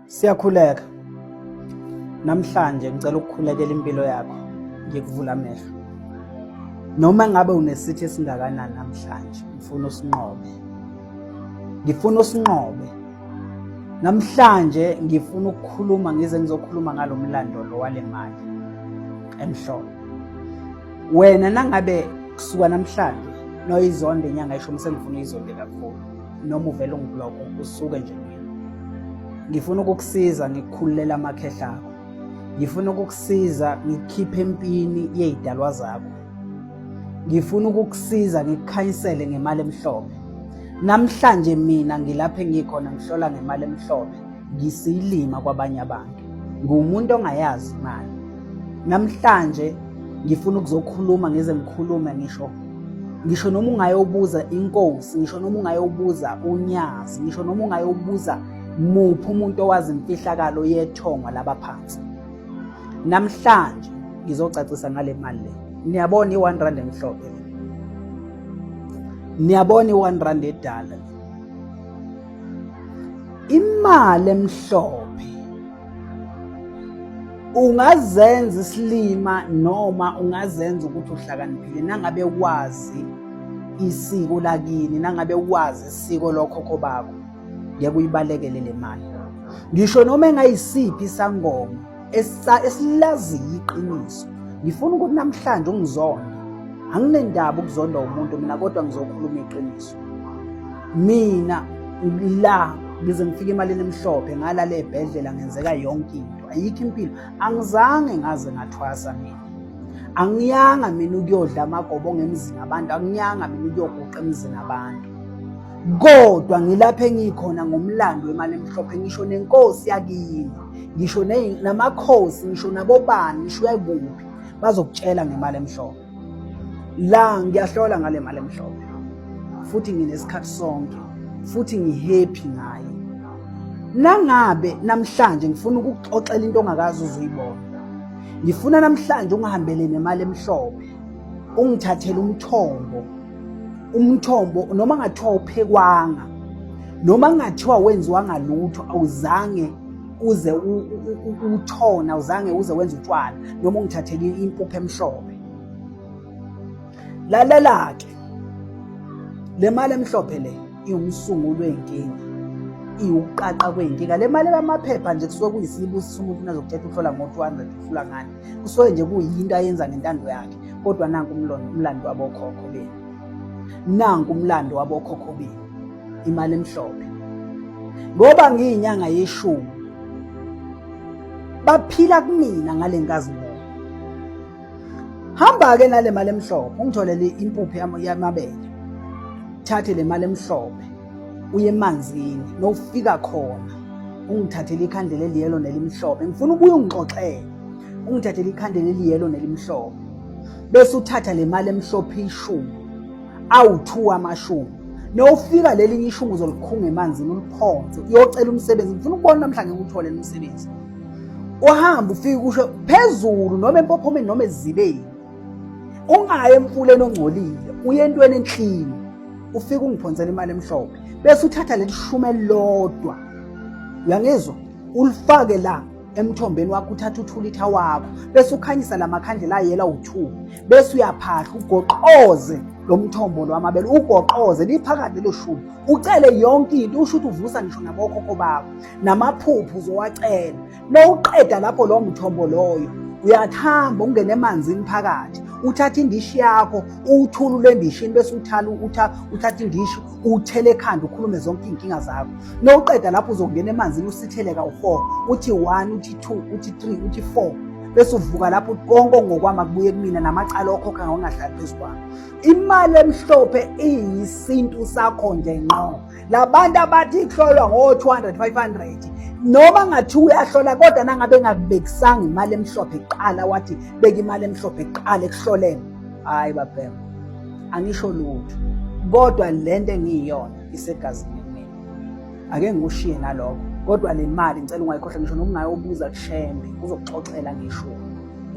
Siyakhuleka. Namhlanje ngicela ukukhulekela impilo yakho, ngikuvula amehlo. Noma ngabe unesithi esingakanani namhlanje, ngifuna usinqobe. Ngifuna usinqobe. Namhlanje ngifuna ukukhuluma ngize ngizokhuluma ngalo mlando lo wale mali emhlophe. Wena nangabe kusuka namhlanje noyizonde inyanga ishumi sengifuna uyizonde kakhulu noma uvele ungiblock usuke nje mina. Ngifuna ukukusiza ngikukhululela amakhehla akho. Ngifuna ukukusiza ngikukhiphe empini yey'dalwa zakho. Ngifuna ukukusiza ngikukhanyisele ngemali emhlophe. Namhlanje mina ngilapha engikhona ngihlola ngemali emhlophe, ngisiyilima kwabanye abantu. Ngiwumuntu ongayazi imali. Namhlanje ngifuna ukuzokhuluma ngize ngikhulume ngisho noma ungayobuza inkosi, ngisho noma ungayobuza unyazi, ngisho noma ungayobuza muphi umuntu owazi imfihlakalo yethongo labaphansi. Namhlanje ngizocacisa ngale mali le. Niyabona i-1 rand emhlophe le. Niyabona i-1 rand edala le. Imali emhlophe ungazenza isilima noma ungazenza ukuthi uhlakaniphile nangabe wazi isiko lakini, nangabe wazi isiko lokhokho bakho, ngeke uyibalekele le mali. Ngisho noma engayisiphi isangoma esilaziyo iqiniso. Ngifuna ukuthi namhlanje ungizonde. Anginendaba ukuzondwa umuntu mina kodwa ngizokhuluma iqiniso. Mina la ngize ngifike emalini emhlophe ngalala ebhedlela ngenzeka yonke into. Ayikho impilo. Angizange ngaze ngathwasa mina. Angiyanga mina ukuyodla amagobongo emzini abantu, angiyanga mina ukuyoguqa emzini abantu. Kodwa ngilapha engikhona ngomlando wemali emhlophe ngisho nenkosi yakini, ngisho namakhosi, ngisho nabobani, ngisho uyakuphi bazokutshela ngemali emhlophe. La ngiyahlola ngale mali emhlophe futhi nginesikhathi sonke futhi ngihappy ngayo. Nangabe namhlanje ngifuna ukukuxoxela into ongakaze uzuyibona. Ngifuna namhlanje ungihambele nemali emhlophe, ungithathele umthombo umthombo noma ngathiwa uphekwanga noma ngathiwa wenziwanga lutho awuzange uze uthona awuzange uze wenze utshwala noma ungithathele impuphu emhlophe. Lalela-ke, le mali emhlophe le iwumsunguli wey'nkinga, iwukuqaqa kwey'nkinga. Le mali lamaphepha nje kusuke kuyisibusiso umuntu nazokuthetha uhlola ngo-200 uhlula ngani, kusuke nje kuyinto ayenza ngentando yakhe. Kodwa nanku umlando wabokhokho benu, nanku umlando wabokhokho benu, imali emhlophe. Ngoba ngiyinyanga yeshumi, baphila kumina ngale nkazimulo. Hamba-ke nale mali emhlophe ungitholele impuphu yamabele, thathe le mali emhlophe uye emanzini, nofika khona ungithathele ikhandlela eliyelo nelimhlophe. Ngifuna ubuye ungixoxele, ungithathele ikhandlela eliyelo nelimhlophe, bese uthatha le mali emhlophe ishumi awu-2 amashumi nowufika lelinye ishumi uzolikhunga emanzini uliphonse uyocela umsebenzi. Ngifuna ukubona namhlanje ngikuthole umsebenzi. Uhambe ufike kusho phezulu noma empophomeni noma ezibeni, ungayi emfuleni ongcolile, uye entweni enhlini, ufike ungiphonsela imali emhlophe, bese uthatha leli shumi elilodwa, uyangizwa, ulifake la emthombeni wakho, uthatha uthulitha wakho bese ukhanyisa la makhandlela ayela u-2, bese uyaphahla ugoqoze lo mthombo lo wamabele, ugoqoze liphakathi lelo shumi, ucele yonke into, usho ukuthi uvusa ngisho nabokhokho bakho, namaphuphu uzowacela. Nowuqeda lapho lowo mthombo loyo, uyathamba ungene emanzini phakathi, uthatha indishi yakho uwuthulule endishini, bese uthala uthatha indishi uwuthele ekhanda, ukhulume zonke iy'nkinga zakho. Nowuqeda lapho uzongena emanzini usithele kawu-4, uthi 1, uthi 2, uthi 3, uthi 4, bese uvuka lapho konke okungokwami akubuye kumina, namacala okhokha ngawangahlali phezu kwami. Imali emhlophe iyisintu sakho nje ngqo. Labantu abathi kuhlolwa ngo-200 500, noma ngathi uyahlola kodwa nangabe engakubekisanga imali emhlophe kuqala, wathi beka imali emhlophe kuqala ekuhloleni, hhayi babhema, angisho lutho. Kodwa lento engiyiyona isegazini kumina, ake ngikushiye nalokho. Kodwa le mali ngicela ungayikhohlwa, ngisho noma ungayobuza kuShembe uzokuxoxela ngeshumi,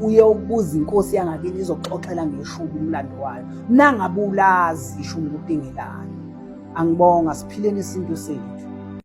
uye ukubuza inkosi yangakini izokuxoxela ngeshumi umlando wayo, nangabe ulazi ishumi ukuthi ingelani. Angibonga, siphileni isintu sethu.